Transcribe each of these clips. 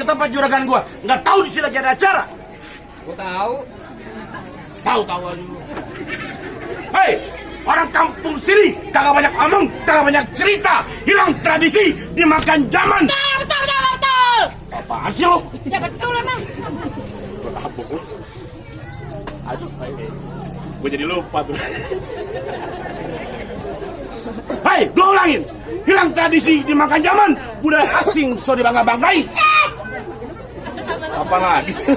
ke tempat juragan gua. Nggak tahu di sini lagi ada acara. Gua tahu. Tahu aja lu. Hei, orang kampung sini kagak banyak omong, kagak banyak cerita. Hilang tradisi, dimakan zaman. Betul. Apaan sih lo? Ya betul emang. Aduh, gue jadi lupa tuh. Hei, gue ulangin. Hilang tradisi, dimakan zaman. Budaya asing, so dibangga-banggain. Apa lagi sih?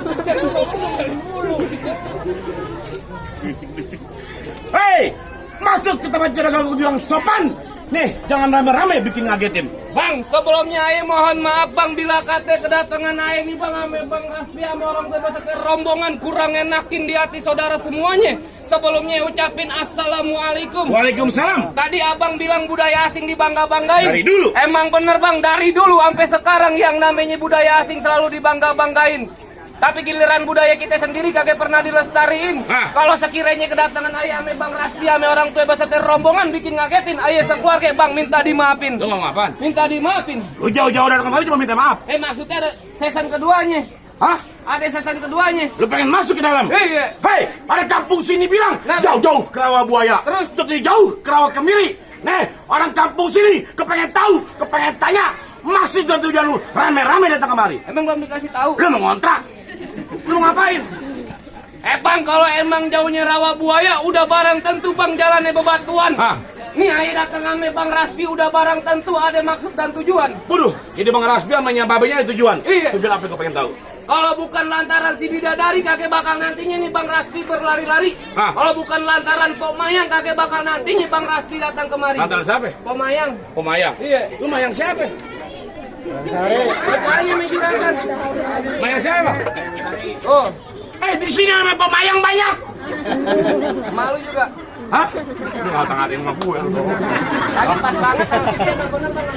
Hei, masuk ke tempat juragan gue bilang sopan. Nih, jangan rame-rame bikin ngagetin. Bang, sebelumnya Aye mohon maaf Bang bila kata kedatangan Aye ini Bang ame Bang Raspi sama orang tua rombongan kurang enakin di hati saudara semuanya. Sebelumnya ucapin assalamualaikum. Waalaikumsalam. Tadi abang bilang budaya asing dibangga-banggain. Dari dulu. Emang bener Bang, dari dulu sampai sekarang yang namanya budaya asing selalu dibangga-banggain. Tapi giliran budaya kita sendiri kagak pernah dilestariin. Kalau sekiranya kedatangan Ayah ame Bang Raspi ame orang tua beserta rombongan bikin ngagetin, Ayah sekeluarga Bang minta dimaafin. Lu ngomong apaan? Minta dimaafin. Lu jauh-jauh dari kemarin cuma minta maaf. Maksudnya ada season keduanya. Hah? Ada season keduanya. Lu pengen masuk ke dalam? Iya. Hei, ada kampung sini bilang jauh-jauh ke rawa buaya. Terus? Jauh ke rawa kemiri. Nih, orang kampung sini kepengen tahu, kepengen tanya. Masih dan tujuan lu rame-rame datang kemari. Emang belum dikasih tahu? Lu mau ngontrak? Lu ngapain? Bang, kalau emang jauhnya rawa buaya, udah barang tentu Bang jalannya bebatuan. Nih Ayah datang ame Bang Raspi udah barang tentu ada maksud dan tujuan. Waduh, jadi Bang Raspi sama babenya ada tujuan. Iya. Tujuan apa yang kau pengen tahu? Kalau bukan lantaran si bidadari kakek bakal nantinya nih Bang Raspi berlari-lari. Hah? Kalau bukan lantaran Pok Mayang kakek bakal nantinya Bang Raspi datang kemari. Lantaran siapa? Pok Mayang. Oh, Mayang. Iya. Lu Mayang siapa? Apanya menjuragan? Mayang siapa? Oh, Di sini sama pemayang banyak. malu juga. Hah? Lu ngata-ngatain sama gue. Lagi pas banget kalau kita emang bener Bang.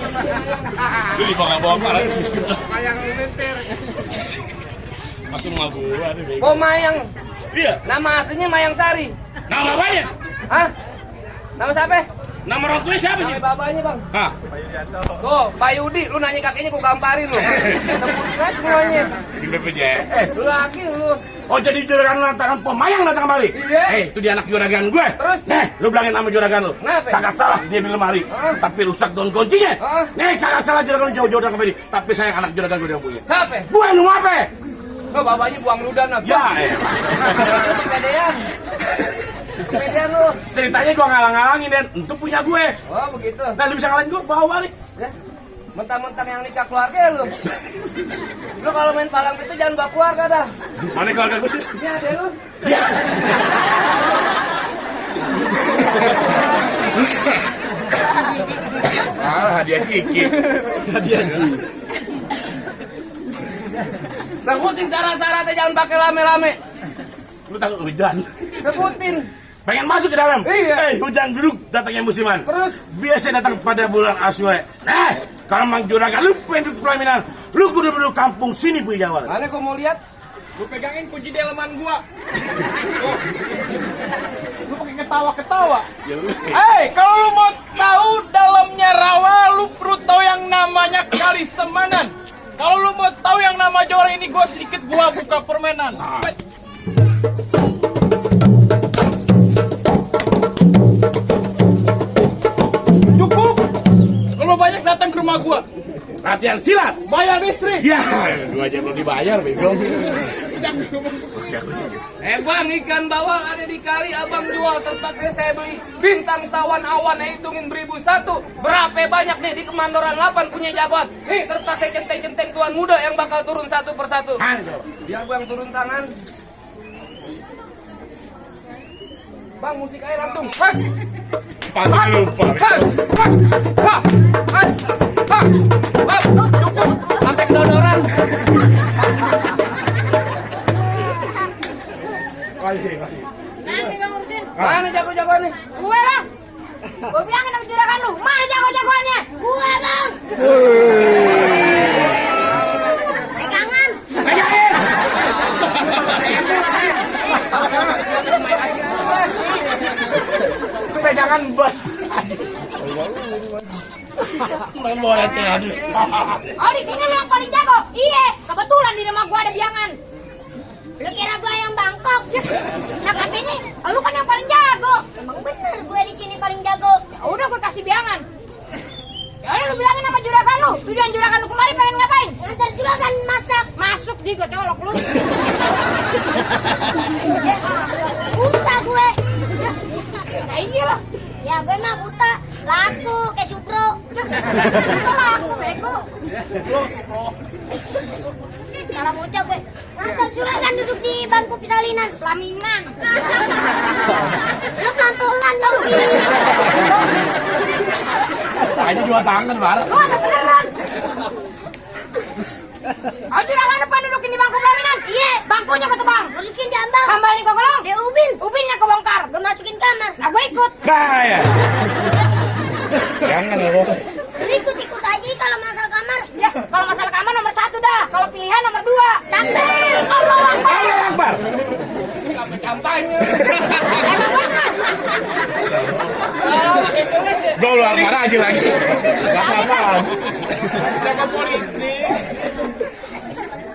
Ini kok nggak bawa apa? Mayang Limentir. Masih sama gue nih, bego. Pok Mayang. Iya. Nama aslinya Mayang Sari. Nama apanya? Hah? Nama siapa? Nama orang tua siapa sih? Nama babanya Bang. Hah? Tuh, Pak Yudi, lu nanya kakeknya gua gamparin lu. Sebutin aja semuanya. Di BPJS. Lu laki lu. Oh, jadi juragan lantaran pemayang datang kemari? Iya. Itu dia anak juragan gue. Terus? Lu bilangin nama juragan lu. Kenapa? Kagak salah dia di lemari. Tapi rusak daun kuncinya. Kagak salah juragan jauh-jauh datang kemari. Tapi sayang anak juragan gue yang punya. Siapa? Gue lu apa? Lu babanya buang ludan apa? Ya, Kepedean. Kepedean lu. ceritanya gue ngalang-ngalangin dan itu punya gue. Oh, begitu. Nah, lu bisa ngalahin gue bawa balik. Ya. Mentang-mentang yang nikah keluarga lu. Lu kalau main palang itu jangan bawa keluarga dah. Mana keluarga gue sih? Ini ada lu. Ya. Hadiah Kiki. Hadiah Ji. Sebutin cara-cara jangan pakai rame-rame. Lu takut hujan? Sebutin. Pengen masuk ke dalam? Iya. Hujan duduk datangnya musiman. Terus? Biasa datang pada bulan Asyura. Kalau Mang Juragan lu pengen duduk pelaminan, lu kudu duduk kampung sini punya Jawa. Mana gua mau lihat? Lu pegangin kunci daleman gua. Lu pakai ketawa-ketawa. Kalau lu mau tahu dalamnya rawa, lu perlu tahu yang namanya Kali Semanan. Kalau lu mau tahu yang nama Jora ini, gua sedikit gua buka permainan. Cukup. Lu banyak datang ke rumah gua. Latihan silat. Bayar listrik. Ya, 2 jam belum dibayar, bego. Bang, ikan bawal ada di kali abang jual tempatnya saya beli. Bintang tawan awan hitungin 1001. Berapa banyak nih di Kemandoran 8 punya jagoan. Nih serta saya centeng-centeng tuan muda yang bakal turun satu persatu. Biar gua yang turun tangan. Bang, musik aja langsung. Has. Pasti lupa. Has. Has. Has. Has. Cukup. Sampai kedodoran. Nanti gak ngurusin. Mana jago-jagoan nih? Gue bang. Gue bilangin sama juragan lu. Mana jago-jagoannya? Gue bang. Pegangan. Pegangan bos. Main bola tadi. Oh di sini lu yang paling jago. Iya. Kebetulan Tujuan juragan lu kemari pengen ngapain? Ngantar juragan masak. Masuk di gue colok lu. Buta gue. Nah iya lah. Ya gue mah buta. Laku kayak Supro. Buta laku bego. Salah ngucap gue. Ngantar juragan duduk di bangku pisalinan. Pelaminan. Lu pelan-pelan dong. Aja dua tangan, Bar. Lu ada beneran. Ayo juragan depan dudukin di bangku pelaminan. Iya. Bangkunya ketebang. Dudukin di ambang. Ambalnya gue golong. Di ubin. Ubinnya kebongkar. Gue masukin kamar. Nah gue ikut. Nah ya. Jangan lo. Ikut aja kalau masalah kamar. Ya, kalau masalah kamar nomor 1 dah. Kalau pilihan nomor 2. Takbir. Allahu Akbar. Allahu Akbar. Kampanye. Gue lu marah aja lagi. Gak apa-apa. Sama politik.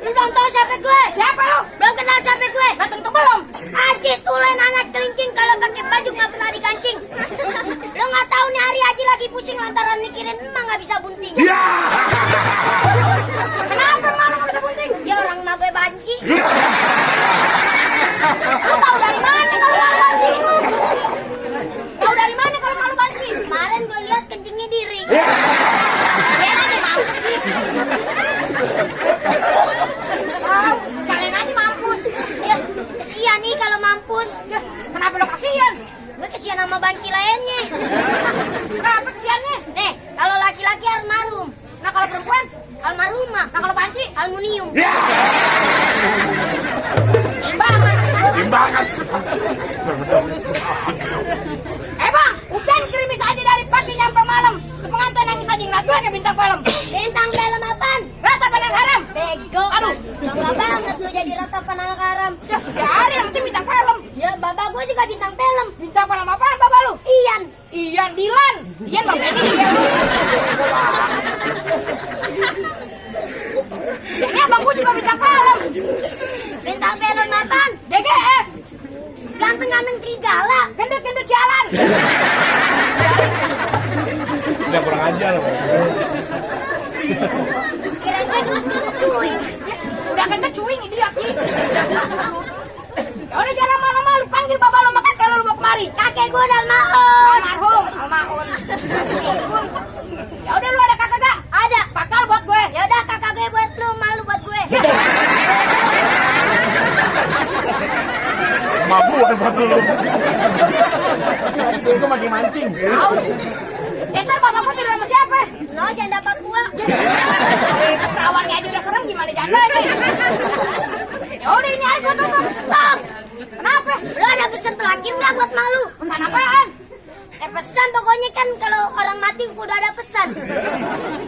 Lu belum tahu siapa gue? Siapa lu? Belum kenal siapa gue? Gak tentu belum. Aji tulen anak kelincing kalau pakai baju nggak pernah dikancing. Lu nggak tahu nih hari Aji lagi pusing lantaran mikirin emang nggak bisa bunting. Ya. Kenapa emang lu nggak bisa bunting? Ya orang emak gue banci. Lu tahu dari mana kalau malu banci? Tahu dari mana kalau malu banci? Kemarin gue lihat kencingnya di ring. Dia lagi mampus. Wow, sekalian aja mampus. Ya, kesian nih kalau mampus. Ya, kenapa lo kasian? Gue kesian sama banci lainnya. Kenapa kesiannya? Nih, kalau laki-laki almarhum. Nah kalau perempuan almarhumah. Nah kalau banci aluminium. Ya. Timbangan. Timbangan. Bang, udah kirimis aja dari pagi nyampe malam. Pengantin nangis aja ngeliat gue kayak bintang film. Bintang film apaan? Ratapan anak haram. Bego. Aduh, bangga banget lu jadi ratapan anak haram. Ya, hari yang penting bintang film. Ya, bapak gue juga bintang film. Bintang film apaan bapak lu? Ian. Ian, Dilan. Ian bapak ini. Ini abang gue juga bintang film. Bintang film apaan? DGS. Ganteng-ganteng serigala. Gendut-gendut jalan. Udah kurang ajar. Kirain gue gendut-gendut cuing. Udah gendut cuing dia Ki. Ya udah jangan lama-lama lu panggil bapak lu makan kalau lu mau kemari. Kakek gue udah almarhum. Almarhum. Ya udah lu ada kakak gak? Ada. Bakal buat gue. Ya udah kakak gue buat lu, malu buat gue. Mabu buat lu. Itu makin mancing. Ntar bapak gue tidur sama siapa? Lo janda Papua. Perawannya aja udah serem gimana janda aja. Ya udah ini hari gue tutup. Stop. Kenapa? Lo ada pesan terakhir gak buat malu? Pesan apaan? Pesan pokoknya kan kalau orang mati udah ada pesan.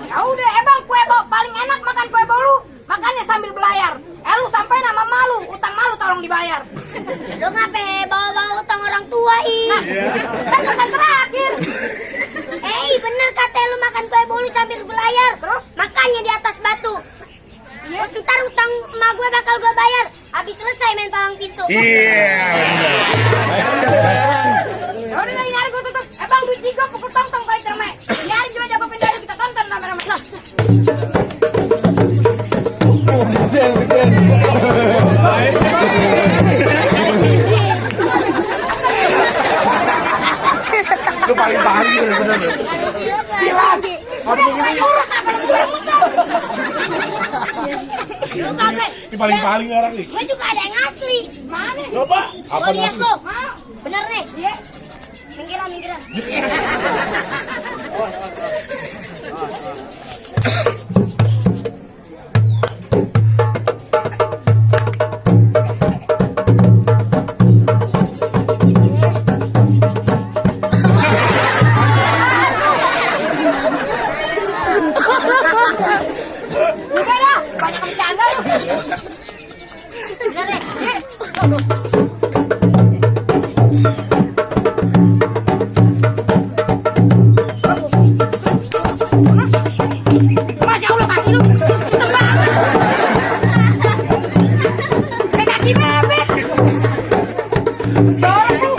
Ya udah emang kue paling enak makan kue bolu. Makannya sambil belayar. Lu sampai nama malu, utang malu tolong dibayar. Lu ngapain bawa-bawa utang orang tua Iya. Kan pesan terakhir. Bener kata lu makan kue bolu sambil belayar. Terus? Makanya di atas batu. Iya. Ntar utang emak gue bakal gue bayar. Habis selesai main palang pintu. Iya. Ya udah ini hari gue tutup. Bang duit 3 pukul tong-tong baik terme. Ini hari juga jago pindah kita tonton rame-rame. Nah. Lu paling paham gitu bener. Silat. Urus apa lu Lu kagak. Ini paling orang nih. Gue juga ada yang asli. Mana? Coba. Gue lihat tuh. Bener nih. Iya. Minggiran. Udah dah, banyak bercanda lu. Bener deh. Masya Allah kaki lu cepet banget. Kayak kaki bebek. Dorong lu.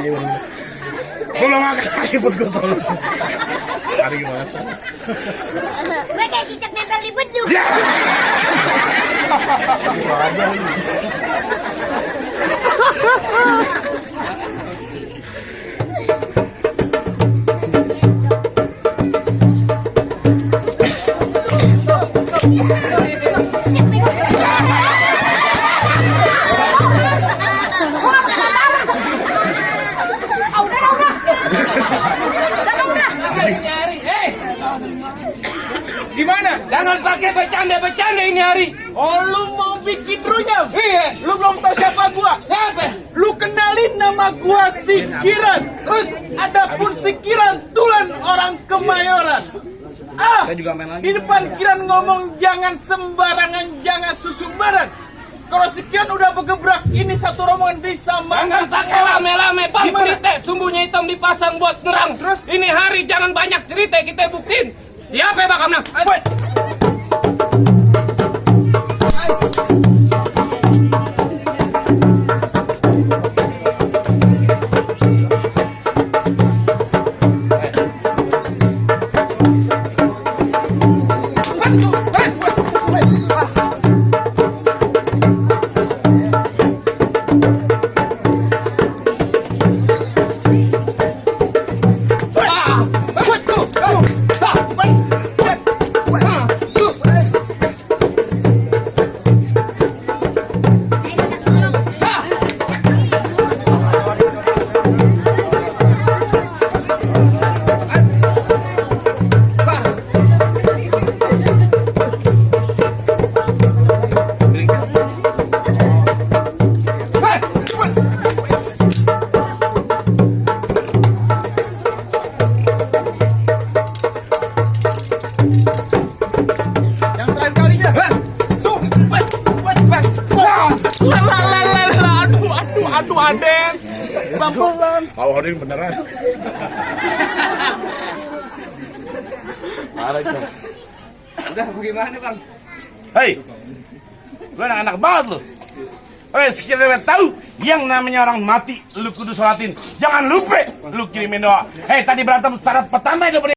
Tolong angkat siput gue tolong. Hari gimana? Gue kayak cicak nempel di beduk. Ya. Gimana? Jangan pakai bercanda-bercanda ini hari. Oh, lu mau bikin runyam? Iya. Lu belum tahu siapa gua? Siapa? Lu kenalin nama gua Sikiran. Terus adapun Sikiran Tulen orang Kemayoran. Saya juga main lagi. Di depan Kiran ngomong jangan sembarangan, jangan susumbaran. Kalau Sikiran udah bergebrak, ini satu rombongan bisa Jangan pakai lame-lame bang. Gimana? Cerita sumbunya hitam dipasang buat nerang. Terus? Ini hari jangan banyak cerita, kita buktiin. Siapa yang bakal menang? Fight. Yang terakhir kalinya. Tuh. Aduh, Aden. Bampelan. Kalau hari ini beneran. Udah bagaimana bang? Hei, lu anak-anak banget lu. Sekiranya tahu yang namanya orang mati, lu kudu sholatin. Jangan lupa lu kirimin doa. Hei, tadi berantem syarat pertama itu